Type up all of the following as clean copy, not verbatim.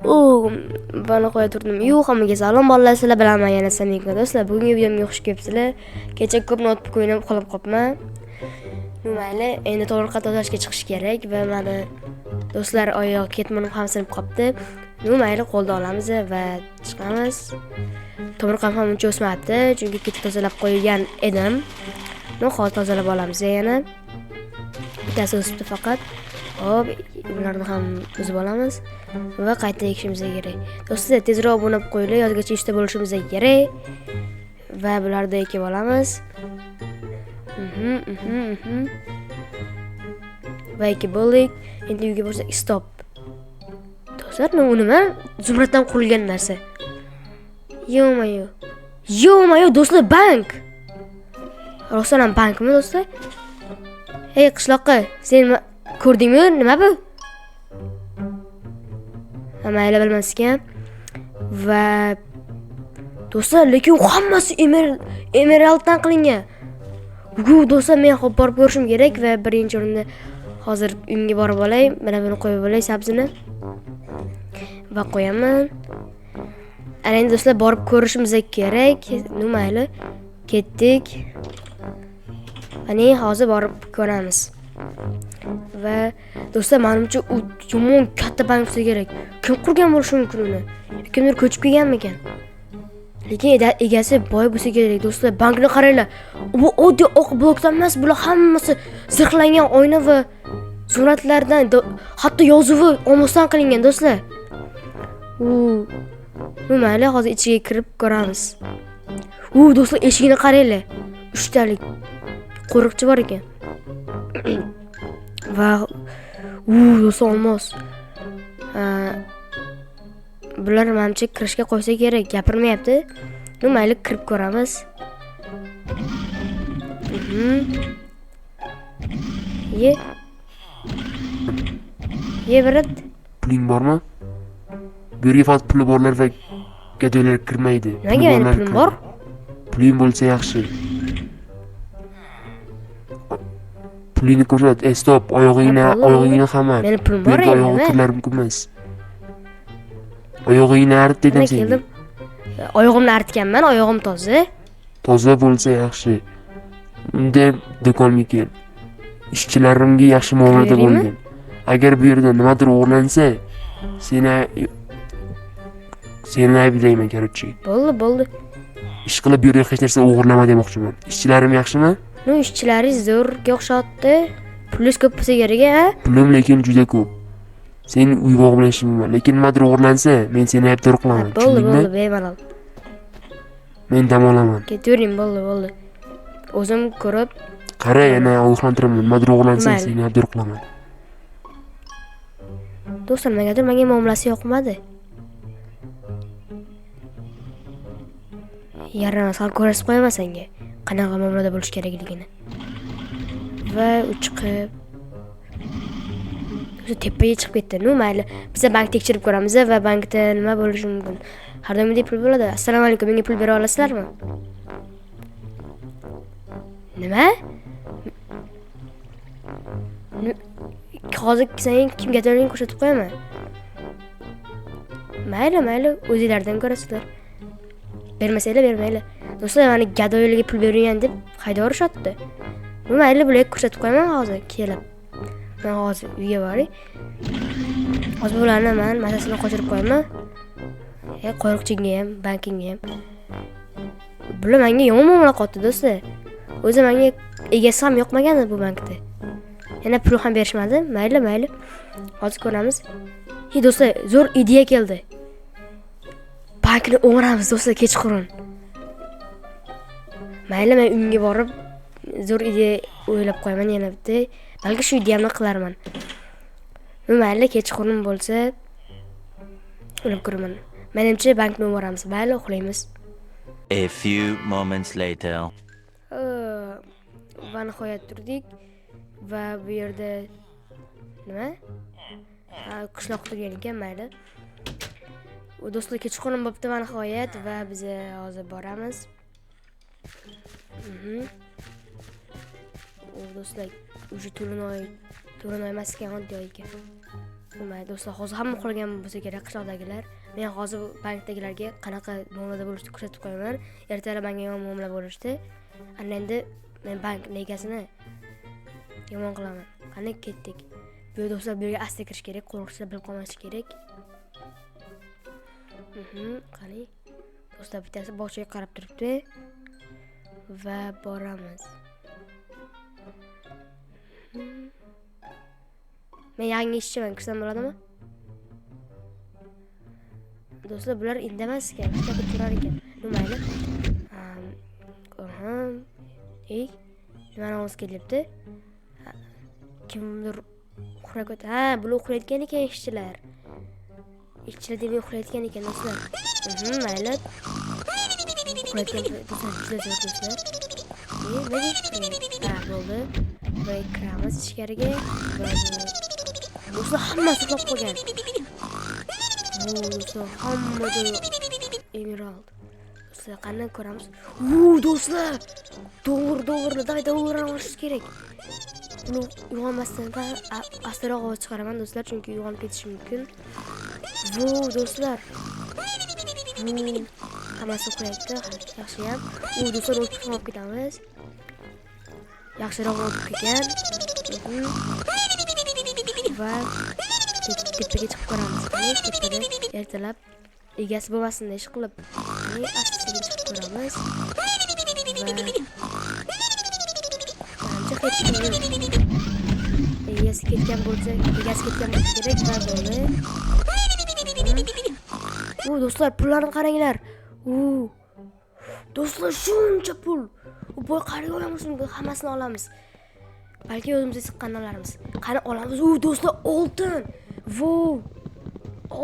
U bana qo'ya turdim. Yu, hammaga salom bolalar, sizlar bilan men yana Samika do'stlar. Bugungi videomga xush kelibsizlar. Kecha ko'p notebook o'ynab uxlab qolibman. Mayli, endi to'liq tozalashga chiqish kerak va mani do'stlar oyoq ketmanim ham sinib qolibdi. Mayli, qo'lda olamiz va chiqamiz. Tomorqam ham uncha o'smabdi, chunki kecha tozalab qo'ygan edim. Hozir tozalab olamiz yana. Bittasi o'sibdi faqat. Hop, bularni ham uzib olamiz va qayta ekishimiz kerak. Do'stlar, tezroq obuna bo'lib qo'yinglar, yozgacha 3 ta bo'lishimiz kerak. Va bularni ekib olamiz. Va ekib bo'ldik. Endi uyga borsak, stop. Do'stlar, u nima? Zumraddan qurilgan narsa. Yo-mayo. Yo-mayo, do'stlar, bank. Rostdan ham bankmi, do'stlar? Ey, qishloqqa, sen ko'rdingmi? Nima bu? Mayli, bilmas ekan. Va do'stlar, lekin hammasi emeralddan qilingan. Bu do'stlar, men hop borib ko'rishim kerak va birinchi o'rinda hozir uyimga borib olay. Mana buni qo'yib olay, sabzini. Va qo'yaman. Ana endi do'stlar, borib ko'rishimiz kerak. Mayli, ketdik. Ana hozir borib ko'ramiz. Va do'stlar, menimcha u yomon katta bank bo'lsa kerak. Kim qurgan bo'lishi mumkin uni? Kimdir ko'chib kelganmikan? Lekin egasi boy bo'lsa kerak. Do'stlar, bankni qaranglar. Bu oddiy oq blokdan emas, bular hammasi zirhlangan oyna va suratlardan, hatto yozuvi olmosdan qilingan do'stlar. U mayli, hozir ichiga kirib ko'ramiz. U do'stlar, eshigini qaranglar. 3 talik qo'riqchi bor ekan. Va u do'stlar, olmos. Bular menimcha kirishga qo'ysa kerak, gapirmayapti. Mayli, kirib ko'ramiz. Ye. Ye, brat. Puling bormi? Bu yerga faqat puli borlar va gadoylar kirmaydi. Nimaga meni pulim bor? Puling bo'lsa yaxshi. Pulingni ko'rsat. Ey, stop, oyog'ingni hamma. Meni pulim bor endi. Oyog'i kirlar mumkin emas. Oyog'ingni art dedim senga. Oyog'imni artganman, oyog'im toza. Toza bo'lsa yaxshi. Unda do'konga kel. Ishchilarimga yaxshi muomalada bo'lgin. Agar bu yerda nimadir o'g'irlansa, seni ayblayman, короче. Bo'ldi, bo'ldi. Ish qilib bu yerda hech narsa o'g'irlama demoqchiman. Ishchilarim yaxshimi? Ishchilaringiz zo'rga o'xshatdi. Pulingiz ko'p bo'lsa kerak, a? Pulim lekin juda ko'p. Sen uyg'oq bilan ishlayman, lekin nimadir o'g'irlansa, men seni aybdor qilaman. Bo'ldi, bo'ldi, bemalol. Men dam olaman. Ketavering, bo'ldi, bo'ldi. O'zim ko'rib. Qara, yana ogohlantiraman, nimadir o'g'irlansa, seni aybdor qilaman. Do'stlar, nimagadir menga muomalasi yoqmadi. Yaramas, hali ko'rsatib qo'yaman senga qanaqa muomalada bo'lish kerakligini. Va u chiqib o'zi tepaga chiqib ketdi. Mayli, biz bank tekshirib ko'ramiz va bankda nima bo'lishi mumkin. Har doimgidek pul bo'ladi. Assalomu alaykum, menga pul bera olasizlarmi? Nima? Hozir sen kimgadirning ko'rsatib qo'yaman. Mayli, mayli, o'zinglardan ko'rasizlar. Bermasanglar bermanglar. Do'stlar, meni gadoylarga pul bergan deb haydayorishyapti. Mayli, bularga ko'rsatib qo'yaman hozir kelib. Men hozir uyga boray. Hozir bularni men masasini qochirib qo'yaman. Qo'riqchiga ham, bankingga ham. Bular menga yomon muomala qilyapti do'stlar. O'zi menga egasi ham yoqmagan bu bankda. Yana pul ham berishmadi. Mayli, mayli. Hozir ko'ramiz. Hey do'stlar, zo'r ideya keldi. Bankni o'g'iramiz do'stlar kechqurun. Mayli, men uyimga borib zo'r ideya o'ylab qo'yaman yana bitta. Balki shu ideyamni qilarman. Mayli, kechqurun bo'lsa o'ylab ko'raman. Menimcha bankni o'g'iramiz. Mayli, uxlaymiz. A few moments later. Va nihoyat turdik va bu yerda nima? Qishloq turgan ekan, mayli. U do'stlar, kechqurun bo'pti va nihoyat va biz hozir boramiz. U do'stlar, уже to'lin oy emas ekan, oddiy oy ekan. Mayli do'stlar, hozir hamma uxlagan bo'lsa kerak qishloqdagilar. Men hozir bankdagilarga qanaqa muomalada bo'lishni ko'rsatib qo'yaman. Ertalab menga yomon muomala bo'lishdi. Ana endi men bank egasini yomon qilaman. Qani ketdik. Bu do'stlar, bu yerga asta kirish kerak, qo'riqchilar bilib qolmasligi kerak. Qani. Do'stlar, bittasi bog'chaga qarab turibdi va boramiz. Men yangi ishchiman, kirsam bo'ladimi? Do'stlar, bular indamas ekan, qishloqda turar ekan. Mayli. Ey, nimani ovoz kelyapti? Kimdir uxlab ketdi. Ha, bular uxlayotgan ekan ishchilar. Ishchilar demak uxlayotgan ekan do'stlar. Mayli. Uxlayotgan do'stlar, juda zo'r do'stlar. Nega? Ha, bo'ldi. Va kiramiz ichkariga. Do'stlar, hammasi uxlab qolgan. Bu do'stlar, hamma joy emerald. Do'stlar, qani ko'ramiz. Do'stlar, dollar, davay dollarni olishimiz kerak. Buni uyg'onmasdan astaroq ovoz chiqaraman do'stlar, chunki uyg'onib ketishi mumkin. Bu do'stlar. Hammasi uxlayapti, yaxshiyam. Do'stlar, o'tib olib ketamiz. Yaxshiroq bo'lib ketgan. Va tepaga chiqib ko'ramiz. Tepada ertalab egasi bo'lmasin ish qilib, asta sekin chiqib ko'ramiz. Manimcha hech kim yo'q. Egasi ketgan bo'lsa, kerak va bo'ldi. Do'stlar, pullarni qaranglar. Do'stlar, shuncha pul. Boy qarang olamiz, hammasini olamiz. Balki o'zimizga siqqanini olarmiz. Qani olamiz. Do'stlar, oltin. Vau!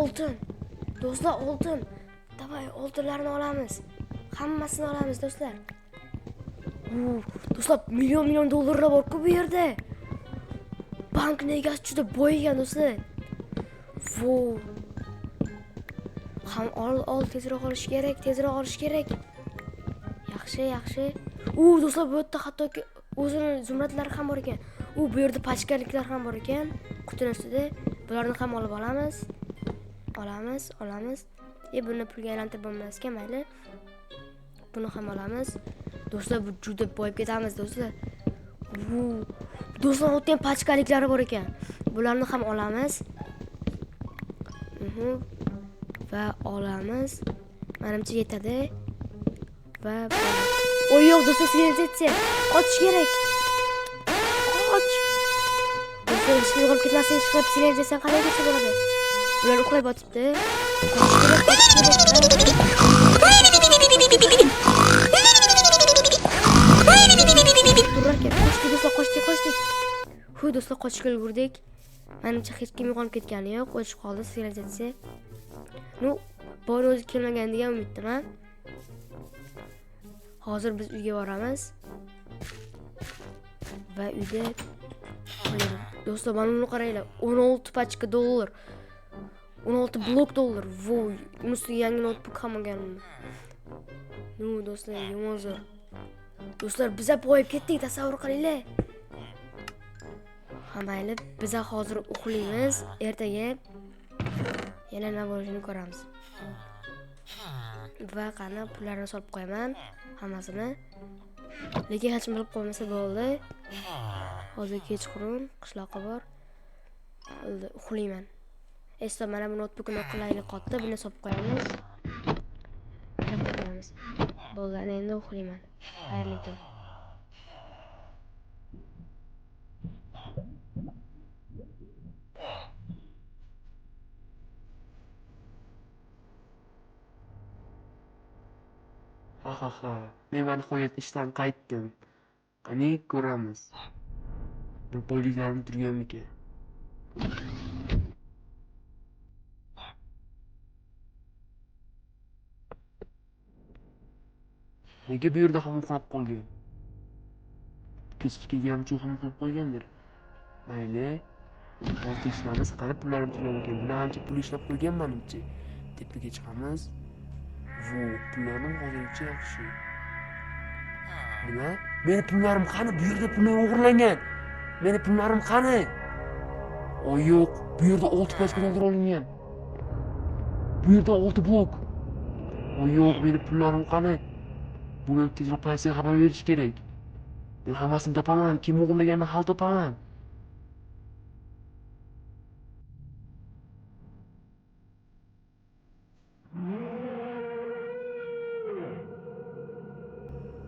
Oltin. Do'stlar, oltin. Davay, oltinlarni olamiz. Hammasini olamiz, do'stlar. Do'stlar, million dollarlar bor-ku bu yerda. Bankning egasi juda boy ekan, do'stlar. Vau! Ham ol, tezroq olish kerak, tezroq olish kerak. Yaxshi, yaxshi. Do'stlar, bu yerda hattoki o'zini zumradlari ham bor ekan. Bu yerda pachkaliklar ham bor ekan. Qutining ustida. Bularni ham olib olamiz. Olamiz. Buni pulga aylantirib bo'lmas ekan, mayli. Buni ham olamiz. Do'stlar, bu juda boyib ketamiz, do'stlar. Do'stlar, o'tgan pachkaliklari bor ekan. Bularni ham olamiz. Va olamiz. Menimcha yetadi. Va yo'q do'stlar, signalizatsiya. Qochish kerak. Qoch. Do'stlar, hech kim yo'qolib ketmasin, hech qilib signalizatsiya qanday ketsa bo'ladi? Bular uxlab yotibdi. Qochish kerak, Turar ekan. Qochdik do'stlar, qochdik. Do'stlar, qochishga ulgurdik. Menimcha hech kim yo'qolib ketgani yo'q, o'chib qoldi signalizatsiya. Bor o'zi kelmagan degan umiddaman. Hozir biz uyga boramiz. Va uyda do'stlar, mana buni qaranglar. 16 pachka dollar. 16 blok dollar. Voy, uni ustiga yangi notebook ham olganman. Do'stlar, yomon zo'r. Do'stlar, biz boyib ketdik, tasavvur qilinglar. Ha, mayli, biz hozir uxlaymiz. Ertaga yana nima bo'lishini ko'ramiz. Va qani pullarni solib qo'yaman hammasini. Lekin hech kim bilib qo'ymasa bo'ldi. Hozir kechqurun qishloqqa bor. Bo'ldi, uxlayman. Esa mana bu notebookni qulaylik qotdi, buni solib qo'yamiz. Bo'ldi, endi uxlayman. Xayrli tun. Ha. Men nihoyat ishdan qaytdim. Qani ko'ramiz. Bir boyliklarim turganmikan? Nega bu yerda ham uxlab qolgan? Kechki kelganimcha ham uxlab qolgandir. Mayli. Hozir tekshiramiz, qani pullarim turganmikan? Buni ancha pul ishlab qo'ygan menimcha. Tepaga chiqamiz. Pullarim hozircha yaxshi. Nima? Meni pullarim qani? Bu yerda pullar o'g'irlangan. Meni pullarim qani? O yo'q, bu yerda 6 pachka to'ldirib olingan. Bu yerda 6 blok. O yo'q, meni pullarim qani? Buni tezroq politsiyaga xabar berish kerak. Men hammasini topaman, kim o'g'irlaganini hali topaman.